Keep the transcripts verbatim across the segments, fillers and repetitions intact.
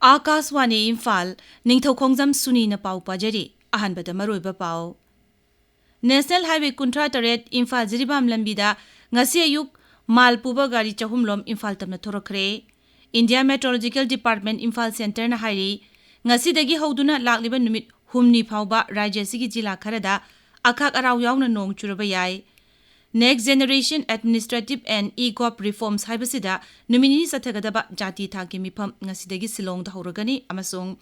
ꯑꯥꯀꯥꯁꯋꯥꯅꯤ ꯏꯝꯐꯥꯜ, ꯅꯤꯡꯊꯧꯈꯣꯡꯖꯝ ꯁꯨꯅꯤꯅ ꯄꯥꯎ ꯄꯥꯖꯔꯤ꯫ ꯑꯍꯥꯟꯕꯗ ꯃꯔꯨꯑꯣꯏꯕ ꯄꯥꯎ꯫ ꯅꯦꯁꯅꯦꯜ ꯍꯥꯏꯋꯦ ꯀꯨꯟꯊ꯭ꯔꯥ ꯇꯔꯦꯠ ꯏꯝꯐꯥꯜ ꯖꯤꯔꯤꯕꯥꯝ ꯂꯝꯕꯤꯗ ꯉꯁꯤ ꯑꯌꯨꯛ ꯃꯥꯜ ꯄꯨꯕ ꯒꯥꯔꯤ ꯆꯍꯨꯝ ꯂꯣꯝ ꯏꯝꯐꯥꯜ ꯇꯝꯅ ꯊꯣꯔꯛꯈ꯭ꯔꯦ꯫ ꯏꯟꯗꯤꯌꯥ ꯃꯦꯇ꯭ꯔꯣꯂꯣꯖꯤꯀꯦꯜ ꯗꯤꯄꯥꯔꯠꯃꯦꯟ ꯏꯝꯐꯥꯜ ꯁꯦꯟꯇꯔꯅ ꯍꯥꯏꯔꯤ, ꯉꯁꯤꯗꯒꯤ ꯍꯧꯗꯨꯅ ꯂꯥꯛꯂꯤꯕ ꯅꯨꯃꯤꯠ ꯍꯨꯝꯅꯤ ꯐꯥꯎꯕ ꯔꯥꯖ꯭ꯌ ꯑꯁꯤꯒꯤ ꯖꯤꯂꯥ ꯈꯔꯗ ꯑꯈꯥꯛ ꯑꯔꯥꯎ ꯌꯥꯎꯅ ꯅꯣꯡ ꯆꯨꯔꯕ ꯌꯥꯏ꯫ Next Generation Administrative and E-Gov Reforms ꯍꯥꯏꯕꯁꯤꯗ ꯅꯨꯃꯤꯠ ꯅꯤꯅꯤ ꯆꯠꯊꯒꯗꯕ ꯖꯥꯇꯤ ꯊꯥꯛꯀꯤ ꯃꯤꯐꯝ ꯉꯁꯤꯗꯒꯤ ꯁꯤꯂꯣꯡꯗ ꯍꯧꯔꯒꯅꯤ ꯑꯃꯁꯨꯡ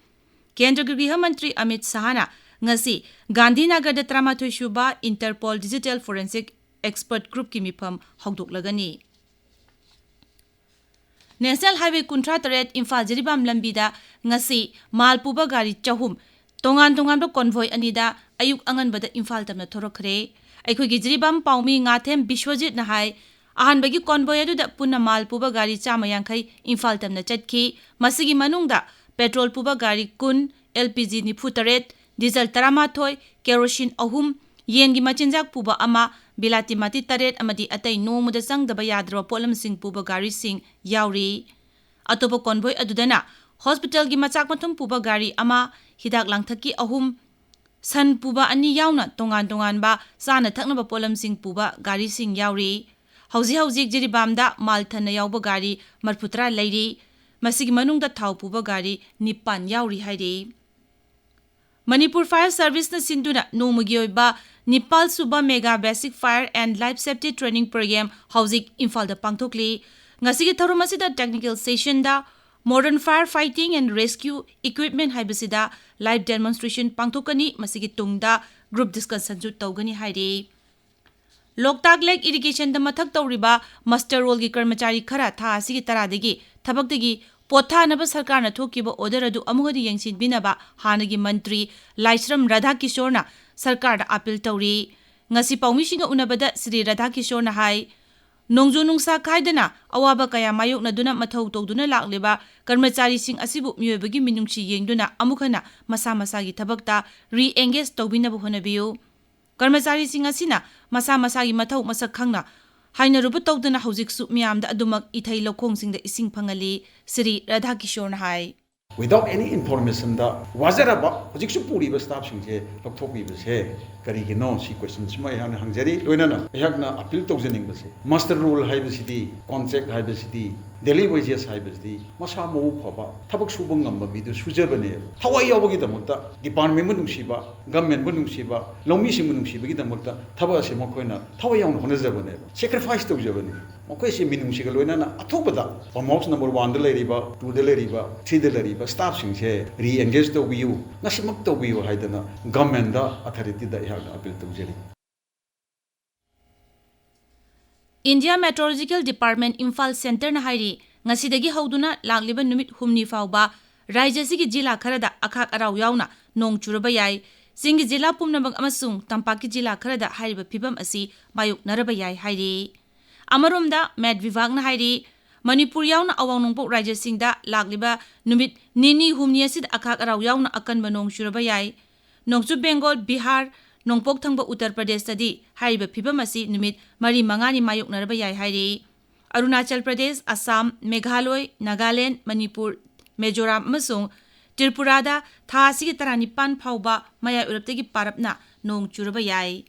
ꯀꯦꯟꯗ꯭ꯔꯒꯤ ꯒ꯭ꯔꯤꯍ ꯃꯟꯇ꯭ꯔꯤ ꯑꯃꯤꯠ ꯁꯍꯥꯅ ꯉꯁꯤ ꯒꯥꯟꯙꯤꯅꯒꯔꯗ ꯇꯔꯥꯃꯥꯊꯣꯏ ꯁꯨꯕ Interpol Digital Forensic Expert Groupꯀꯤ ꯃꯤꯐꯝ ꯍꯧꯗꯣꯛꯂꯒꯅꯤ꯫ ꯅꯦꯁꯅꯦꯜ ꯍꯥꯏꯋꯦ ꯀꯨꯟꯊ꯭ꯔꯥ ꯇꯔꯦꯠ ꯏꯝꯐꯥꯜ ꯖꯤꯔꯤꯕꯥꯝ ꯂꯝꯕꯤꯗ ꯉꯁꯤ ꯃꯥꯜ ꯄꯨꯕ ꯒꯥꯔꯤ ꯆꯍꯨꯝ ꯇꯣꯉꯥꯟ ꯇꯣꯉꯥꯟꯕ ꯀꯣꯟꯚꯣꯏ ꯑꯅꯤꯗ ꯑꯌꯨꯛ ꯑꯉꯟꯕꯗ ꯏꯝꯐꯥꯜ ꯇꯝꯅ ꯊꯣꯔꯛꯈ꯭ꯔꯦ꯫ ꯑꯩꯈꯣꯏꯒꯤ ꯖꯤꯔꯤꯕꯥꯝ ꯄꯥꯎꯃꯤ ꯉꯥꯊꯦꯝ ꯕꯤꯁ꯭ꯋꯖꯤꯠꯅ ꯍꯥꯏ, ꯑꯍꯥꯟꯕꯒꯤ ꯀꯣꯟꯚꯣꯏ ꯑꯗꯨꯗ ꯄꯨꯟꯅ ꯃꯥꯜ ꯄꯨꯕ ꯒꯥꯔꯤ ꯆꯥꯝꯃ ꯌꯥꯡꯈꯩ ꯏꯝꯐꯥꯜ ꯇꯝꯅ ꯆꯠꯈꯤ꯫ ꯃꯁꯤꯒꯤ ꯃꯅꯨꯡꯗ ꯄꯦꯇ꯭ꯔꯣꯜ ꯄꯨꯕ ꯒꯥꯔꯤ ꯀꯨꯟ, ꯑꯦꯜ ꯄꯤ ꯖꯤ ꯅꯤꯐꯨ ꯇꯔꯦꯠ, ꯗꯤꯖꯜ ꯇꯔꯥꯃꯥꯊꯣꯏ, ꯀꯦꯔꯣꯁꯤꯟ ꯑꯍꯨꯝ, ꯌꯦꯟꯒꯤ ꯃꯆꯤꯟꯖꯥꯛ ꯄꯨꯕ ꯑꯃ, ꯕꯤꯂꯥꯇꯤ ꯃꯥꯇꯤ ꯇꯔꯦꯠ ꯑꯃꯗꯤ ꯑꯇꯩ ꯅꯣꯡꯃꯗ ꯆꯪꯗꯕ ꯌꯥꯗ꯭ꯔꯕ ꯄꯣꯠꯂꯝꯁꯤꯡ ꯄꯨꯕ ꯒꯥꯔꯤꯁꯤꯡ ꯌꯥꯎꯔꯤ꯫ ꯑꯇꯣꯞꯄ ꯀꯣꯟꯚꯣꯏ ꯑꯗꯨꯗꯅ ꯍꯣꯁꯄꯤꯇꯥꯜꯒꯤ ꯃꯆꯥꯛ ꯃꯊꯨꯝ ꯄꯨꯕ ꯒꯥꯔꯤ ꯑꯃ, ꯍꯤꯗꯥꯛ ꯂꯥꯡꯊꯛꯀꯤ ꯑꯍꯨꯝ, ꯁꯟ ꯄꯨꯕ ꯑꯅꯤ ꯌꯥꯎꯅ ꯇꯣꯉꯥꯟ ꯇꯣꯉꯥꯟꯕ ꯆꯥꯅ ꯊꯛꯅꯕ ꯄꯣꯠꯂꯝꯁꯤꯡ ꯄꯨꯕ ꯒꯥꯔꯤꯁꯤꯡ ꯌꯥꯎꯔꯤ꯫ ꯍꯧꯖꯤꯛ ꯍꯧꯖꯤꯛ ꯖꯤꯔꯤꯕꯥꯝꯗ ꯃꯥꯜ ꯊꯟꯅ ꯌꯥꯎꯕ ꯒꯥꯔꯤ ꯃꯔꯤꯐꯨꯇꯔꯥ ꯂꯩꯔꯤ꯫ ꯃꯁꯤꯒꯤ ꯃꯅꯨꯡꯗ ꯊꯥꯎ ꯄꯨꯕ ꯒꯥꯔꯤ ꯅꯤꯄꯥꯟ ꯌꯥꯎꯔꯤ ꯍꯥꯏꯔꯤ꯫ ꯃꯅꯤꯄꯨꯔ ꯐꯥꯌꯔ ꯁꯔꯚꯤꯁꯅ ꯁꯤꯟꯗꯨꯅ ꯅꯣꯡꯃꯒꯤ ꯑꯣꯏꯕ ꯅꯤꯄꯥꯜ ꯁꯨꯕ Mega Basic Fire and Life Safety Training Program ꯍꯧꯖꯤꯛ ꯏꯝꯐꯥꯜꯗ ꯄꯥꯡꯊꯣꯛꯂꯤ꯫ ꯉꯁꯤꯒꯤ ꯊꯧꯔꯝ ꯑꯁꯤꯗ technical sessionꯗ Modern Fire Fighting and Rescue Equipment ꯍꯥꯏꯕꯁꯤꯗ live demonstration ꯄꯥꯡꯊꯣꯛꯀꯅꯤ꯫ ꯃꯁꯤꯒꯤ ꯇꯨꯡꯗ group discussionꯁꯨ ꯇꯧꯒꯅꯤ ꯍꯥꯏꯔꯤ꯫ ꯂꯣꯛꯇꯥꯛ ꯂꯦꯛ ꯏꯔꯤꯒꯦꯁꯟꯗ ꯃꯊꯛ ꯇꯧꯔꯤꯕ muster rollꯒꯤ ꯀꯔꯃꯆꯥꯔꯤ ꯈꯔ ꯊꯥ ꯑꯁꯤꯒꯤ ꯇꯔꯥꯗꯒꯤ ꯊꯕꯛꯇꯒꯤ ꯄꯣꯠꯊꯥꯅꯕ ꯁꯔꯀꯥꯔꯅ ꯊꯣꯛꯈꯤꯕ order ꯑꯗꯨ ꯑꯃꯨꯛ ꯍꯟꯅ ꯌꯦꯡꯁꯤꯟꯕꯤꯅꯕ ꯍꯥꯟꯅꯒꯤ ꯃꯟꯇ꯭ꯔꯤ ꯂꯥꯏꯁ꯭ꯔꯝ ꯔꯥꯙꯥꯀꯤꯁꯣꯔꯅ ꯁꯔꯀꯥꯔꯗ appeal ꯇꯧꯔꯤ꯫ ꯉꯁꯤ ꯄꯥꯎꯃꯤꯁꯤꯡꯒ ꯎꯅꯕꯗ ꯁ꯭ꯔꯤ ꯔꯥꯙꯥꯀꯤꯁꯣꯔꯅ ꯍꯥꯏ, ꯅꯣꯡꯖꯨ ꯅꯨꯡꯁꯥ ꯈꯥꯏꯗꯅ ꯑꯋꯥꯕ ꯀꯌꯥ ꯃꯥꯌꯣꯛꯅꯗꯨꯅ ꯃꯊꯧ ꯇꯧꯗꯨꯅ ꯂꯥꯛꯂꯤꯕ ꯀꯔꯃꯆꯥꯔꯤꯁꯤꯡ ꯑꯁꯤꯕꯨ ꯃꯤꯑꯣꯏꯕꯒꯤ ꯃꯤꯅꯨꯡꯁꯤ ꯌꯦꯡꯗꯨꯅ ꯑꯃꯨꯛ ꯍꯟꯅ ꯃꯁꯥ ꯃꯁꯥꯒꯤ ꯊꯕꯛꯇ re-engage ꯇꯧꯕꯤꯅꯕ ꯍꯣꯠꯅꯕꯤꯌꯨ꯫ ꯀꯔꯃꯆꯥꯔꯤꯁꯤꯡ ꯑꯁꯤꯅ ꯃꯁꯥ ꯃꯁꯥꯒꯤ ꯃꯊꯧ ꯃꯁꯛ ꯈꯪꯅ ꯍꯥꯏꯅꯔꯨꯕ ꯇꯧꯗꯅ ꯍꯧꯖꯤꯛꯁꯨ ꯃꯤꯌꯥꯝꯗ ꯑꯗꯨꯃꯛ ꯏꯊꯩ ꯂꯧꯈꯣꯡꯁꯤꯡꯗ ꯏꯁꯤꯡ ꯐꯪꯍꯜꯂꯤ, ꯁ꯭ꯔꯤ ꯔꯥꯙꯥꯀꯤꯁꯣꯔꯅ ꯍꯥꯏ꯫ Without any informationꯗ ꯋꯥꯖꯔꯕ ꯍꯧꯖꯤꯛꯁꯨ ꯄꯨꯔꯤꯕ staffꯁꯤꯡꯁꯦ ꯂꯧꯊꯣꯛꯄꯤꯕꯁꯦ ꯀꯔꯤꯒꯤꯅꯣ? ꯁꯤ questionꯁꯤꯃ ꯑꯩꯍꯥꯛꯅ ꯍꯪꯖꯔꯤ꯫ ꯂꯣꯏꯅꯅ ꯑꯩꯍꯥꯛꯅ appeal ꯇꯧꯖꯅꯤꯡꯕꯁꯦ, muster roll ꯍꯥꯏꯕꯁꯤꯗꯤ, contract ꯍꯥꯏꯕꯁꯤꯗꯤ, daily wages ꯍꯥꯏꯕꯁꯤꯗꯤ ꯃꯁꯥ ꯃꯎ ꯐꯕ, ꯊꯕꯛ ꯁꯨꯕ ꯉꯝꯕ ꯃꯤꯗꯨ ꯁꯨꯖꯕꯅꯦꯕ꯫ ꯊꯋꯥꯏ ꯌꯥꯎꯕꯒꯤꯗꯃꯛꯇ departmentꯕꯨ ꯅꯨꯡꯁꯤꯕ, governmentꯕꯨ ꯅꯨꯡꯁꯤꯕ, ꯂꯧꯃꯤꯁꯤꯡꯕꯨ ꯅꯨꯡꯁꯤꯕꯒꯤꯗꯃꯛꯇ ꯊꯕꯛ ꯑꯁꯤ ꯃꯈꯣꯏꯅ ꯊꯋꯥꯏ ꯌꯥꯎꯅ ꯍꯣꯠꯅꯖꯕꯅꯦꯕ, sacrifice ꯇꯧꯖꯕꯅꯦ꯫ ꯃꯈꯣꯏꯁꯤ ꯃꯤꯅꯨꯡꯁꯤꯒ ꯂꯣꯏꯅꯅ ꯑꯊꯨꯕꯗ post number oneꯗ ꯂꯩꯔꯤꯕ, twoꯗ ꯂꯩꯔꯤꯕ, threeꯗ ꯂꯩꯔꯤꯕ staffꯁꯤꯡꯁꯦ re-engage ꯇꯧꯕꯤꯌꯨ, ꯉꯁꯤꯃꯛ ꯇꯧꯕꯤꯌꯨ ꯍꯥꯏꯗꯅ governmentꯗ, authorityꯗ ꯑꯩꯍꯥꯛꯅ appeal ꯇꯧꯖꯔꯤ꯫ India Meteorological Department ꯏꯝꯐꯥꯜ centreꯅ ꯍꯥꯏꯔꯤ, ꯉꯁꯤꯗꯒꯤ ꯍꯧꯗꯨꯅ ꯂꯥꯛꯂꯤꯕ ꯅꯨꯃꯤꯠ ꯍꯨꯝꯅꯤ ꯐꯥꯎꯕ ꯔꯥꯖ꯭ꯌ ꯑꯁꯤꯒꯤ ꯖꯤꯂꯥ ꯈꯔꯗ ꯑꯈꯥꯛ ꯑꯔꯥꯎ ꯌꯥꯎꯅ ꯅꯣꯡ ꯆꯨꯔꯕ ꯌꯥꯏ꯫ ꯆꯤꯡꯒꯤ ꯖꯤꯂꯥ ꯄꯨꯝꯅꯃꯛ ꯑꯃꯁꯨꯡ ꯇꯝꯄꯥꯛꯀꯤ ꯖꯤꯂꯥ ꯈꯔꯗ ꯍꯥꯏꯔꯤꯕ ꯐꯤꯕꯝ ꯑꯁꯤ ꯃꯥꯌꯣꯛꯅꯔꯕ ꯌꯥꯏ ꯍꯥꯏꯔꯤ꯫ ꯑꯃꯔꯣꯝꯗ, ꯃꯦꯠ ꯚꯤꯚꯥꯒꯅ ꯍꯥꯏꯔꯤ, ꯃꯅꯤꯄꯨꯔ ꯌꯥꯎꯅ ꯑꯋꯥꯡ ꯅꯣꯡꯄꯣꯛ ꯔꯥꯖ꯭ꯌꯁꯤꯡꯗ ꯂꯥꯛꯂꯤꯕ ꯅꯨꯃꯤꯠ ꯅꯤꯅꯤ ꯍꯨꯝꯅꯤ ꯑꯁꯤꯗ ꯑꯈꯥꯛ ꯑꯔꯥꯎ ꯌꯥꯎꯅ ꯑꯀꯟꯕ ꯅꯣꯡ ꯆꯨꯔꯕ ꯌꯥꯏ꯫ ꯅꯣꯡꯆꯨꯞ ꯕꯦꯡꯒꯣꯜ, ꯕꯤꯍꯥꯔ, ꯅꯣꯡꯄꯣꯛ ꯊꯪꯕ ꯎꯠꯇꯔ ꯄ꯭ꯔꯗꯦꯁꯇꯗꯤ ꯍꯥꯏꯔꯤꯕ ꯐꯤꯕꯝ ꯑꯁꯤ ꯅꯨꯃꯤꯠ ꯃꯔꯤ ꯃꯉꯥꯅꯤ ꯃꯥꯌꯣꯛꯅꯔꯕ ꯌꯥꯏ ꯍꯥꯏꯔꯤ꯫ ꯑꯔꯨꯅꯥꯆꯜ ꯄ꯭ꯔꯗꯦꯁ, ꯑꯁꯥꯝ, ꯃꯦꯘꯥꯂꯣꯏ, ꯅꯥꯒꯥꯂꯦꯟ, ꯃꯅꯤꯄꯨꯔ, ꯃꯤꯖꯣꯔꯥꯝ ꯑꯃꯁꯨꯡ ꯇ꯭ꯔꯤꯄꯨꯔꯥꯗ ꯊꯥ ꯑꯁꯤꯒꯤ ꯇꯔꯥꯅꯤꯄꯥꯟ ꯐꯥꯎꯕ ꯃꯌꯥꯏ ꯑꯣꯏꯔꯞꯇꯒꯤ ꯄꯥꯔꯞꯅ ꯅꯣꯡ ꯆꯨꯔꯕ ꯌꯥꯏ꯫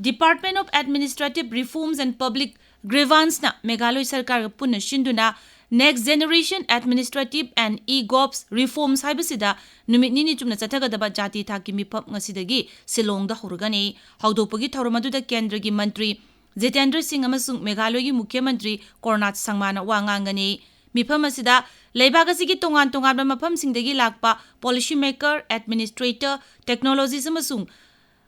Department of Administrative Reforms and Public Grievanceꯅ ꯃꯦꯘꯥꯂꯣꯏ ꯁꯔꯀꯥꯔꯒ ꯄꯨꯟꯅ ꯁꯤꯟꯗꯨꯅ Next Generation Administrative and E-Govs Reforms ꯍꯥꯏꯕꯁꯤꯗ ꯅꯨꯃꯤꯠ ꯅꯤꯅꯤ ꯆꯨꯞꯅ ꯆꯠꯊꯒꯗꯕ ꯖꯥꯇꯤ ꯊꯥꯛꯀꯤ ꯃꯤꯐꯝ ꯉꯁꯤꯗꯒꯤ ꯁꯤꯂꯣꯡꯗ ꯍꯧꯔꯒꯅꯤ꯫ ꯍꯧꯗꯣꯛꯄꯒꯤ ꯊꯧꯔꯝ ꯑꯗꯨꯗ ꯀꯦꯟꯗ꯭ꯔꯒꯤ ꯃꯟꯇ꯭ꯔꯤ ꯖꯤꯇꯦꯟꯗ꯭ꯔ ꯁꯤꯡ ꯑꯃꯁꯨꯡ ꯃꯦꯘꯥꯂꯣꯏꯒꯤ ꯃꯨꯈ꯭ꯌ ꯃꯟꯇ꯭ꯔꯤ ꯀꯣꯔꯅꯥꯠ ꯁꯪꯃꯥꯅ ꯋꯥ ꯉꯥꯡꯒꯅꯤ꯫ ꯃꯤꯐꯝ ꯑꯁꯤꯗ ꯂꯩꯕꯥꯛ ꯑꯁꯤꯒꯤ ꯇꯣꯉꯥꯟ ꯇꯣꯉꯥꯟꯕ ꯃꯐꯝꯁꯤꯡꯗꯒꯤ ꯂꯥꯛꯄ policy maker, administrator, technologist ꯑꯃꯁꯨꯡ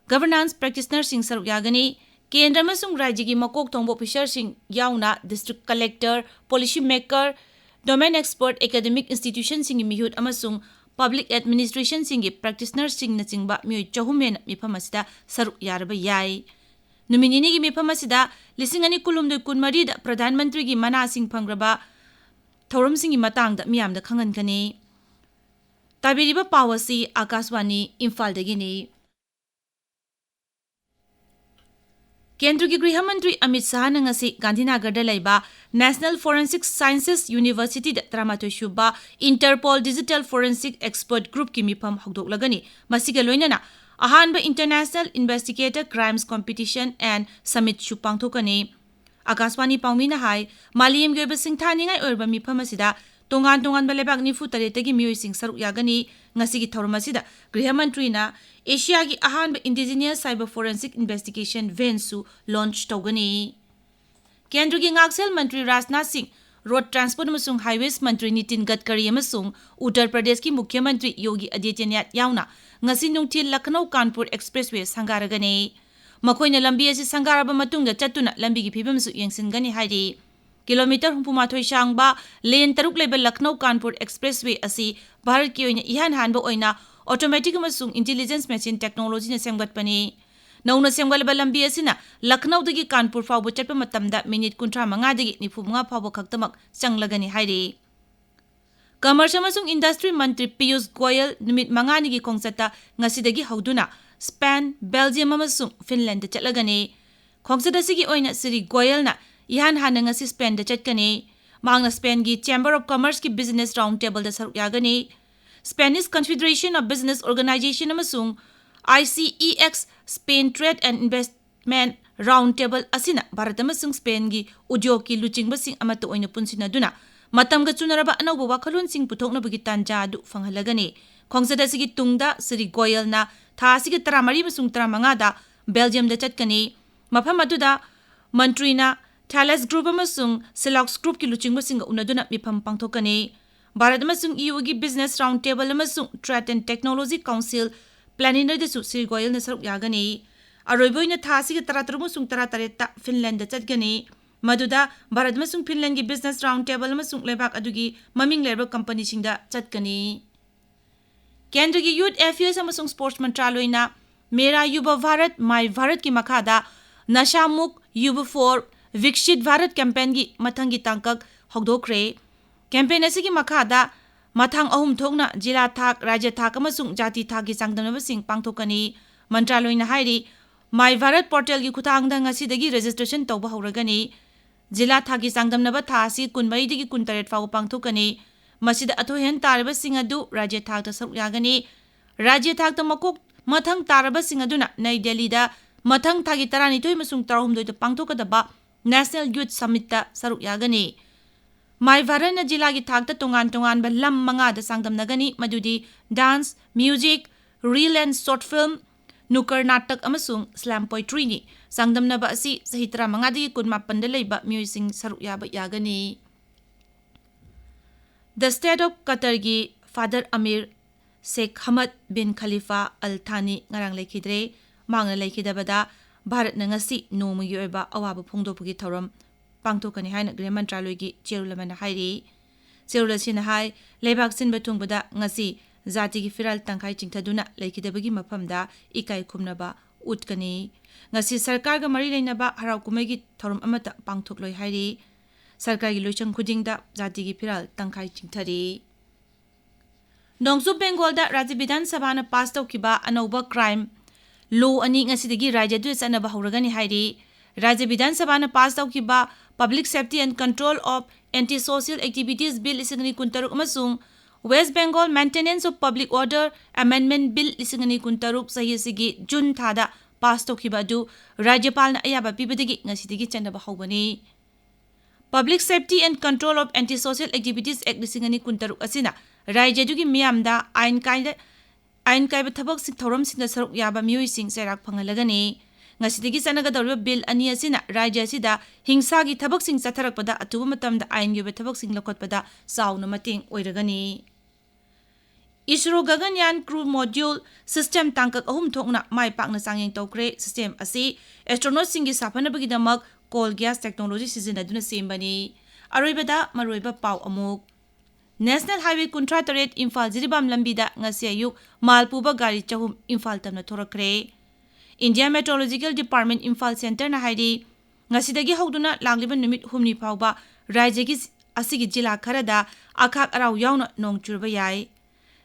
governance practitionerꯁꯤꯡ ꯁꯔꯨꯛ ꯌꯥꯒꯅꯤ꯫ ꯀꯦꯟꯗ꯭ꯔ ꯑꯃꯁꯨꯡ ꯔꯥꯖ꯭ꯌꯒꯤ ꯃꯀꯣꯛ ꯊꯣꯡꯕ officerꯁꯤꯡ ꯌꯥꯎꯅ district collector, policy maker, domain expert, academic institutionꯁꯤꯡꯒꯤ ꯃꯤꯍꯨꯠ ꯑꯃꯁꯨꯡ public administrationꯁꯤꯡꯒꯤ practitionerꯁꯤꯡꯅꯆꯤꯡꯕ ꯃꯤꯑꯣꯏ ꯆꯍꯨꯝ ꯍꯦꯟꯅ ꯃꯤꯐꯝ ꯑꯁꯤꯗ ꯁꯔꯨꯛ ꯌꯥꯔꯕ ꯌꯥꯏ꯫ ꯅꯨꯃꯤꯠ ꯅꯤꯅꯤꯒꯤ ꯃꯤꯐꯝ ꯑꯁꯤꯗ ꯂꯤꯁꯤꯡ ꯑꯅꯤ ꯀꯨꯟꯍꯨꯝꯗꯣꯏ ꯀꯨꯟꯃꯔꯤꯗ ꯄ꯭ꯔꯙꯥꯟ ꯃꯟꯇ꯭ꯔꯤꯒꯤ ꯃꯅꯥꯁꯤꯡ ꯐꯪꯈ꯭ꯔꯕ ꯊꯧꯔꯝꯁꯤꯡꯒꯤ ꯃꯇꯥꯡꯗ ꯃꯤꯌꯥꯝꯗ ꯈꯪꯍꯟꯒꯅꯤ꯫ ꯇꯥꯕꯤꯔꯤꯕ ꯄꯥꯎ ꯑꯁꯤ ꯑꯥꯀꯥꯁꯕꯥꯅꯤ ꯏꯝꯐꯥꯜꯗꯒꯤꯅꯤ꯫ ꯀꯦꯟꯗ꯭ꯔꯒꯤ ꯒ꯭ꯔꯤꯍ ꯃꯟꯇ꯭ꯔꯤ ꯑꯃꯤꯠ ꯁꯍꯥꯅ ꯉꯁꯤ ꯒꯥꯟꯙꯤꯅꯒꯔꯗ ꯂꯩꯕ National Forensic Sciences Universityꯗ ꯇꯔꯥꯃꯥꯊꯣꯏ ꯁꯨꯕ Interpol Digital Forensic Expert Groupꯀꯤ ꯃꯤꯐꯝ ꯍꯧꯗꯣꯛꯂꯒꯅꯤ꯫ ꯃꯁꯤꯒ ꯂꯣꯏꯅꯅ ꯑꯍꯥꯟꯕ International Investigator Crimes Competition and Summitꯁꯨ ꯄꯥꯡꯊꯣꯛꯀꯅꯤ꯫ ꯑꯀꯥꯁꯕꯥꯅꯤ ꯄꯥꯎꯃꯤꯅ ꯍꯥꯏ, ꯃꯥꯂꯦꯝꯒꯤ ꯑꯣꯏꯕ ꯁꯤꯡꯊꯥꯅꯤꯡꯉꯥꯏ ꯑꯣꯏꯔꯕ ꯃꯤꯐꯝ ꯑꯁꯤꯗ ꯇꯣꯉꯥꯟ ꯇꯣꯉꯥꯟꯕ ꯂꯩꯕꯥꯛ ꯅꯤꯐꯨ ꯇꯔꯦꯠꯇꯒꯤ ꯃꯤꯑꯣꯏꯁꯤꯡ ꯁꯔꯨꯛ ꯌꯥꯒꯅꯤ꯫ ꯉꯁꯤꯒꯤ ꯊꯧꯔꯝ ꯑꯁꯤꯗ ꯒ꯭ꯔꯤꯍ ꯃꯟꯇ꯭ꯔꯤꯅ ꯑꯦꯁꯤꯌꯥꯒꯤ ꯑꯍꯥꯟꯕ Indigenous Cyber Forensic Investigation Vanꯁꯨ launch ꯇꯧꯒꯅꯤ꯫ ꯀꯦꯟꯗ꯭ꯔꯒꯤ ꯉꯥꯛꯁꯦꯜ ꯃꯟꯇ꯭ꯔꯤ ꯔꯥꯖꯅꯥꯊ ꯁꯤꯡ, ꯔꯣꯗ ꯇ꯭ꯔꯥꯟꯁꯄꯣꯔꯠ ꯑꯃꯁꯨꯡ ꯍꯥꯏꯋꯦꯁ ꯃꯟꯇ꯭ꯔꯤ ꯅꯤꯇꯤꯟ ꯒꯗꯀꯔꯤ ꯑꯃꯁꯨꯡ ꯎꯠꯇꯔ ꯄ꯭ꯔꯗꯦꯁꯀꯤ ꯃꯨꯈ꯭ꯌ ꯃꯟꯇ꯭ꯔꯤ ꯌꯣꯒꯤ ꯑꯗꯤꯇ꯭ꯌꯅꯥꯊ ꯌꯥꯎꯅ ꯉꯁꯤ ꯅꯨꯡꯊꯤꯜ ꯂꯈꯅꯧ ꯀꯥꯟꯄꯨꯔ ꯑꯦꯛꯁꯄ꯭ꯔꯦꯁꯋꯦ ꯁꯪꯒꯥꯔꯒꯅꯤ꯫ ꯃꯈꯣꯏꯅ ꯂꯝꯕꯤ ꯑꯁꯤ ꯁꯪꯒꯥꯔꯕ ꯃꯇꯨꯡꯗ ꯆꯠꯇꯨꯅ ꯂꯝꯕꯤꯒꯤ ꯐꯤꯕꯝꯁꯨ ꯌꯦꯡꯁꯤꯟꯒꯅꯤ ꯍꯥꯏꯔꯤ꯫ ꯀꯤꯂꯣꯃꯤꯇꯔ ꯍꯨꯝꯐꯨ ꯃꯥꯊꯣꯏ ꯁꯥꯡꯕ ꯂꯦꯟ ꯇꯔꯨꯛ ꯂꯩꯕ ꯂꯈꯅꯧ ꯀꯥꯟꯄꯨꯔ ꯑꯦꯛꯁꯄ꯭ꯔꯦꯁꯋꯦ ꯑꯁꯤ ꯚꯥꯔꯠꯀꯤ ꯑꯣꯏꯅ ꯏꯍꯥꯟ ꯍꯥꯟꯕ ꯑꯣꯏꯅ automatic ꯑꯃꯁꯨꯡ intelligence machine technologyꯅ ꯁꯦꯝꯒꯠꯄꯅꯤ꯫ ꯅꯧꯅ ꯁꯦꯝꯒꯠꯂꯕ ꯂꯝꯕꯤ ꯑꯁꯤꯅ ꯂꯈꯅꯧꯗꯒꯤ ꯀꯥꯟꯄꯨꯔ ꯐꯥꯎꯕ ꯆꯠꯄ ꯃꯇꯝꯗ ꯃꯤꯅꯤꯠ ꯀꯨꯟꯊ꯭ꯔꯥ ꯃꯉꯥꯗꯒꯤ ꯅꯤꯐꯨ ꯃꯉꯥ ꯐꯥꯎꯕ ꯈꯛꯇꯃꯛ ꯆꯪꯂꯒꯅꯤ ꯍꯥꯏꯔꯤ꯫ ꯀꯃꯔꯁ ꯑꯃꯁꯨꯡ ꯏꯟꯗꯁꯇ꯭ꯔꯤ ꯃꯟꯇ꯭ꯔꯤ ꯄꯤꯌꯨꯁ ꯒꯣꯌꯜ ꯅꯨꯃꯤꯠ ꯃꯉꯥꯅꯤꯒꯤ ꯈꯣꯡꯆꯠꯇ ꯉꯁꯤꯗꯒꯤ ꯍꯧꯗꯨꯅ ꯁ꯭ꯄꯦꯟ, ꯕꯦꯜꯖꯤꯌꯝ ꯑꯃꯁꯨꯡ ꯐꯤꯟꯂꯦꯟꯗ ꯆꯠꯂꯒꯅꯤ꯫ ꯈꯣꯡꯆꯠ ꯑꯁꯤꯒꯤ ꯑꯣꯏꯅ ꯁ꯭ꯔꯤ ꯒꯣꯌꯜꯅ ꯏꯍꯥꯟ ꯍꯥꯟꯅ ꯉꯁꯤ ꯁ꯭ꯄꯦꯟꯗ ꯆꯠꯀꯅꯤ꯫ ꯃꯍꯥꯛꯅ ꯁ꯭ꯄꯦꯟꯒꯤ Chamber of Commerceꯀꯤ business round tableꯗ ꯁꯔꯨꯛ ꯌꯥꯒꯅꯤ꯫ Spanish Confederation of Business Organization ꯑꯃꯁꯨꯡ ICEX Spain Trade and Investment round table ꯑꯁꯤꯅ ꯚꯥꯔꯠ ꯑꯃꯁꯨꯡ ꯁ꯭ꯄꯦꯟꯒꯤ ꯎꯗ꯭ꯌꯣꯒꯀꯤ ꯂꯨꯆꯤꯡꯕꯁꯤꯡ ꯑꯃꯠꯇ ꯑꯣꯏꯅ ꯄꯨꯟꯁꯤꯟꯅꯗꯨꯅ ꯃꯇꯝꯒ ꯆꯨꯅꯔꯕ ꯑꯅꯧꯕ ꯋꯥꯈꯜꯂꯣꯟꯁꯤꯡ ꯄꯨꯊꯣꯛꯅꯕꯒꯤ ꯇꯥꯟꯖꯥ ꯑꯗꯨ ꯐꯪꯍꯜꯂꯒꯅꯤ꯫ ꯈꯣꯡꯆꯠ ꯑꯁꯤꯒꯤ ꯇꯨꯡꯗ ꯁ꯭ꯔꯤ ꯒꯣꯌꯜꯅ ꯊꯥ ꯑꯁꯤꯒꯤ ꯇꯔꯥꯃꯔꯤ ꯑꯃꯁꯨꯡ ꯇꯔꯥꯃꯉꯥꯗ ꯕꯦꯜꯖꯤꯌꯝꯗ ꯆꯠꯀꯅꯤ꯫ ꯃꯐꯝ ꯑꯗꯨꯗ ꯃꯟꯇ꯭ꯔꯤꯅ Thales Group ꯑꯃꯁꯨꯡ Silox Groupꯀꯤ ꯂꯨꯆꯤꯡꯕꯁꯤꯡꯒ ꯎꯅꯗꯨꯅ ꯃꯤꯐꯝ ꯄꯥꯡꯊꯣꯛꯀꯅꯤ꯫ ꯚꯥꯔꯠ ꯑꯃꯁꯨꯡ EUꯒꯤ business round table ꯑꯃꯁꯨꯡ Trade and Technology Council plenaryꯗꯁꯨ Shri ꯒꯣꯌꯜꯅ ꯁꯔꯨꯛ ꯌꯥꯒꯅꯤ꯫ ꯑꯔꯣꯏꯕ ꯑꯣꯏꯅ ꯊꯥ ꯑꯁꯤꯒꯤ ꯇꯔꯥꯇꯔꯨꯛ ꯑꯃꯁꯨꯡ ꯇꯔꯥꯇꯔꯦꯠꯇ ꯐꯤꯟꯂꯦꯟꯗ ꯆꯠꯀꯅꯤ, ꯃꯗꯨꯗ ꯚꯥꯔꯠ ꯑꯃꯁꯨꯡ ꯐꯤꯟꯂꯦꯟꯒꯤ business round table ꯑꯃꯁꯨꯡ ꯂꯩꯕꯥꯛ ꯑꯗꯨꯒꯤ ꯃꯃꯤꯡ ꯂꯩꯔꯕ ꯀꯝꯄꯅꯤꯁꯤꯡꯗ ꯆꯠꯀꯅꯤ꯫ ꯀꯦꯟꯗ꯭ꯔꯒꯤ Youth Affairs ꯑꯃꯁꯨꯡ Sports ꯃꯟꯇ꯭ꯔꯥꯂꯣꯏꯅ Mera Yuva Bharat, My Bharatꯀꯤ ꯃꯈꯥꯗ Nasha Mukt Yuva for Viksit Bharat campaignꯒꯤ ꯃꯊꯪꯒꯤ ꯇꯥꯡꯀꯛ ꯍꯧꯗꯣꯛꯈ꯭ꯔꯦ꯫ Campaign ꯑꯁꯤꯒꯤ ꯃꯈꯥꯗ ꯃꯊꯥꯡ ꯑꯍꯨꯝ ꯊꯣꯛꯅ ꯖꯤꯂꯥ ꯊꯥꯛ, ꯔꯥꯖ꯭ꯌ ꯊꯥꯛ ꯑꯃꯁꯨꯡ ꯖꯥꯇꯤ ꯊꯥꯛꯀꯤ ꯆꯥꯡꯗꯝꯅꯕꯁꯤꯡ ꯄꯥꯡꯊꯣꯛꯀꯅꯤ꯫ ꯃꯟꯇ꯭ꯔꯥꯂꯣꯏꯅ ꯍꯥꯏꯔꯤ, My Bharat portalꯒꯤ ꯈꯨꯠꯊꯥꯡꯗ ꯉꯁꯤꯗꯒꯤ registration ꯇꯧꯕ ꯍꯧꯔꯒꯅꯤ꯫ ꯖꯤꯂꯥ ꯊꯥꯛꯀꯤ ꯆꯥꯡꯗꯝꯅꯕ ꯊꯥ ꯑꯁꯤ ꯀꯨꯟꯃꯔꯤꯗꯒꯤ ꯀꯨꯟꯇꯔꯦꯠ ꯐꯥꯎꯕ ꯄꯥꯡꯊꯣꯛꯀꯅꯤ꯫ ꯃꯁꯤꯗ ꯑꯊꯣꯏꯍꯦꯟ ꯇꯥꯔꯕꯁꯤꯡ ꯑꯗꯨ ꯔꯥꯖ꯭ꯌ ꯊꯥꯛꯇ ꯁꯔꯨꯛ ꯌꯥꯒꯅꯤ꯫ ꯔꯥꯖ꯭ꯌ ꯊꯥꯛꯇ ꯃꯀꯣꯛ ꯃꯊꯪ ꯇꯥꯔꯕꯁꯤꯡ ꯑꯗꯨꯅ ꯅꯩ ꯗꯦꯜꯂꯤꯗ ꯃꯊꯪ ꯊꯥꯒꯤ ꯇꯔꯥꯅꯤꯊꯣꯏ ꯑꯃꯁꯨꯡ ꯇꯔꯥꯍꯨꯝꯗꯣꯏꯗ ꯄꯥꯡꯊꯣꯛꯀꯗꯕ National Youth Summitꯇ ꯁꯔꯨꯛ ꯌꯥꯒꯅꯤ꯫ My Bharatꯅ ꯖꯤꯂꯥꯒꯤ ꯊꯥꯛꯇ ꯇꯣꯉꯥꯟ ꯇꯣꯉꯥꯟꯕ ꯂꯝ ꯃꯉꯥꯗ ꯆꯥꯡꯗꯝꯅꯒꯅꯤ, ꯃꯗꯨꯗꯤ dance, music, reel and short film, ꯅꯨꯀꯔ Natak ꯑꯃꯁꯨꯡ slam poetryꯅꯤ꯫ ꯆꯥꯡꯗꯝꯅꯕ ꯑꯁꯤ ꯆꯍꯤ ꯇꯔꯥꯃꯉꯥꯗꯒꯤ ꯀꯨꯟꯃꯥꯄꯟꯗ ꯂꯩꯕ ꯃꯤꯑꯣꯏꯁꯤꯡ ꯁꯔꯨꯛ ꯌꯥꯕ ꯌꯥꯒꯅꯤ꯫ The State of Qatarꯒꯤ Father Amir Sheikh Hamad bin Khalifa Al Thani ꯉꯔꯥꯡ ꯂꯩꯈꯤꯗ꯭ꯔꯦ꯫ ꯃꯍꯥꯛꯅ ꯂꯩꯈꯤꯗꯕꯗ ꯚꯥꯔꯠꯅ ꯉꯁꯤ ꯅꯣꯡꯃꯒꯤ ꯑꯣꯏꯕ ꯑꯋꯥꯕ ꯐꯣꯡꯗꯣꯛꯄꯒꯤ ꯊꯧꯔꯝ ꯄꯥꯡꯊꯣꯛꯀꯅꯤ ꯍꯥꯏꯅ ꯒ꯭ꯔꯤꯍ ꯃꯟꯇ꯭ꯔꯥꯂꯣꯏꯒꯤ ꯆꯦꯔꯣꯜ ꯑꯃꯅ ꯍꯥꯏꯔꯤ꯫ ꯆꯦꯔꯣꯜ ꯑꯁꯤꯅ ꯍꯥꯏ, ꯂꯩꯕꯥꯛ ꯁꯤꯟꯕ ꯊꯨꯡꯕꯗ ꯉꯁꯤ ꯖꯥꯇꯤꯒꯤ ꯐꯤꯔꯥꯜ ꯇꯪꯈꯥꯏ ꯆꯤꯡꯊꯗꯨꯅ ꯂꯩꯈꯤꯗꯕꯒꯤ ꯃꯐꯝꯗ ꯏꯀꯥꯏ ꯈꯨꯝꯅꯕ ꯎꯠꯀꯅꯤ꯫ ꯉꯁꯤ ꯁꯔꯀꯥꯔꯒ ꯃꯔꯤ ꯂꯩꯅꯕ ꯍꯔꯥꯎ ꯀꯨꯝꯍꯩꯒꯤ ꯊꯧꯔꯝ ꯑꯃꯠꯇ ꯄꯥꯡꯊꯣꯛꯂꯣꯏ ꯍꯥꯏꯔꯤ꯫ ꯁꯔꯀꯥꯔꯒꯤ ꯂꯣꯏꯁꯪ ꯈꯨꯗꯤꯡꯗ ꯖꯥꯇꯤꯒꯤ ꯐꯤꯔꯥꯜ ꯇꯪꯈꯥꯏ ꯆꯤꯡꯊꯔꯤ꯫ ꯅꯣꯡꯆꯨꯞ ꯕꯦꯡꯒꯣꯜꯗ ꯔꯥꯖ꯭ꯌ ꯕꯤꯙꯥꯟ ꯁꯚꯥꯅ ꯄꯥꯁ ꯇꯧꯈꯤꯕ ꯑꯅꯧꯕ crime law ꯑꯅꯤ ꯉꯁꯤꯗꯒꯤ ꯔꯥꯖ꯭ꯌ ꯑꯗꯨꯗ ꯆꯠꯅꯕ ꯍꯧꯔꯒꯅꯤ ꯍꯥꯏꯔꯤ꯫ ꯔꯥꯖ꯭ꯌ ꯕꯤꯙꯥꯟ ꯁꯚꯥꯅ ꯄꯥꯁ ꯇꯧꯈꯤꯕ Public Safety and Control of Anti-Social Activities Bill ꯂꯤꯁꯤꯡ ꯑꯅꯤ ꯀꯨꯟꯇꯔꯨꯛ ꯑꯃꯁꯨꯡ West Bengal Maintenance of Public Order Amendment Bill ꯂꯤꯁꯤꯡ ꯑꯅꯤ ꯀꯨꯟꯇꯔꯨꯛ ꯆꯍꯤ ꯑꯁꯤꯒꯤ ꯖꯨꯟ ꯊꯥꯗ ꯄꯥꯁ ꯇꯧꯈꯤꯕ ꯑꯗꯨ ꯔꯥꯖ꯭ꯌꯄꯥꯜꯅ ꯑꯌꯥꯕ ꯄꯤꯕꯗꯒꯤ ꯉꯁꯤꯗꯒꯤ ꯆꯠꯅꯕ ꯍꯧꯕꯅꯤ꯫ Public Safety and Control of Anti-Social Activities Act ꯂꯤꯁꯤꯡ ꯑꯅꯤ ꯀꯨꯟꯇꯔꯨꯛ ꯑꯁꯤꯅ ꯔꯥꯖ꯭ꯌ ꯑꯗꯨꯒꯤ ꯃꯤꯌꯥꯝꯗ ꯑꯥꯏꯟ ꯀꯥꯏꯗ, ꯑꯥꯏꯟ ꯀꯥꯏꯕ ꯊꯕꯛꯁꯤꯡ, ꯊꯧꯔꯝꯁꯤꯡꯗ ꯁꯔꯨꯛ ꯌꯥꯕ ꯃꯤꯑꯣꯏꯁꯤꯡ ꯆꯩꯔꯥꯛ ꯐꯪꯍꯜꯂꯒꯅꯤ꯫ ꯉꯁꯤꯗꯒꯤ ꯆꯠꯅꯒꯗꯧꯔꯤꯕ ꯕꯤꯜ ꯑꯅꯤ ꯑꯁꯤꯅ ꯔꯥꯖ꯭ꯌ ꯑꯁꯤꯗ ꯍꯤꯡꯁꯥꯒꯤ ꯊꯕꯛꯁꯤꯡ ꯆꯠꯊꯔꯛꯄꯗ ꯑꯊꯨꯕ ꯃꯇꯝꯗ ꯑꯥꯏꯟꯒꯤ ꯑꯣꯏꯕ ꯊꯕꯛꯁꯤꯡ ꯂꯧꯈꯠꯄꯗ ꯆꯥꯎꯅ ꯃꯇꯦꯡ ꯑꯣꯏꯔꯒꯅꯤ꯫ ꯏꯁꯔꯣ ꯒꯒꯟꯌꯥꯟ crew module system ꯇꯥꯡꯀꯛ ꯑꯍꯨꯝ ꯊꯣꯛꯅ ꯃꯥꯏ ꯄꯥꯛꯅ ꯆꯥꯡꯌꯦꯡ ꯇꯧꯈ꯭ꯔꯦ꯫ System ꯑꯁꯤ astronautꯁꯤꯡꯒꯤ ꯁꯥꯐꯅꯕꯒꯤꯗꯃꯛ coal gas technology ꯁꯤꯖꯤꯟꯅꯗꯨꯅ ꯁꯦꯝꯕꯅꯤ꯫ ꯑꯔꯣꯏꯕꯗ ꯃꯔꯨꯑꯣꯏꯕ ꯄꯥꯎ ꯑꯃꯨꯛ꯫ National Highway ꯀꯨꯟꯊ꯭ꯔꯥ ꯇꯔꯦꯠ ꯏꯝꯐꯥꯜ ꯖꯤꯔꯤꯕꯥꯝ ꯂꯝꯕꯤꯗ ꯉꯁꯤ ꯑꯌꯨꯛ ꯃꯥꯜ ꯄꯨꯕ ꯒꯥꯔꯤ ꯆꯍꯨꯝ ꯏꯝꯐꯥꯜ ꯇꯝꯅ ꯊꯣꯔꯛꯈ꯭ꯔꯦ꯫ India Meteorological Department ꯏꯝꯐꯥꯜ centreꯅ ꯍꯥꯏꯔꯤ, ꯉꯁꯤꯗꯒꯤ ꯍꯧꯗꯨꯅ ꯂꯥꯛꯂꯤꯕ ꯅꯨꯃꯤꯠ ꯍꯨꯝꯅꯤ ꯐꯥꯎꯕ ꯔꯥꯖ꯭ꯌꯒꯤ ꯑꯁꯤꯒꯤ ꯖꯤꯂꯥ ꯈꯔꯗ ꯑꯈꯥꯛ ꯑꯔꯥꯎ ꯌꯥꯎꯅ ꯅꯣꯡ ꯆꯨꯔꯕ ꯌꯥꯏ꯫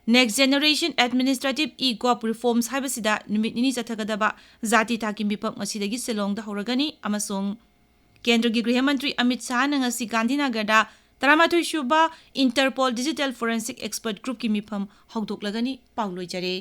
Next Generation Administrative e-Gov Reforms ꯍꯥꯏꯕꯁꯤꯗ ꯅꯨꯃꯤꯠ ꯅꯤꯅꯤ ꯆꯠꯊꯒꯗꯕ ꯖꯥꯇꯤ ꯊꯥꯛꯀꯤ ꯃꯤꯐꯝ ꯉꯁꯤꯗꯒꯤ ꯁꯤꯂꯣꯡꯗ ꯍꯧꯔꯒꯅꯤ ꯑꯃꯁꯨꯡ ꯀꯦꯟꯗ꯭ꯔꯒꯤ ꯒ꯭ꯔꯤꯍ ꯃꯟꯇ꯭ꯔꯤ ꯑꯃꯤꯠ ꯁꯥꯍꯅ ꯉꯁꯤ ꯒꯥꯟꯙꯤꯅꯒꯔꯗ ꯇꯔꯥꯃꯥꯊꯣꯏ ꯁꯨꯕ Interpol Digital Forensic Expert Groupꯀꯤ ꯃꯤꯐꯝ ꯍꯧꯗꯣꯛꯂꯒꯅꯤ꯫ ꯄꯥꯎ ꯂꯣꯏꯖꯔꯦ꯫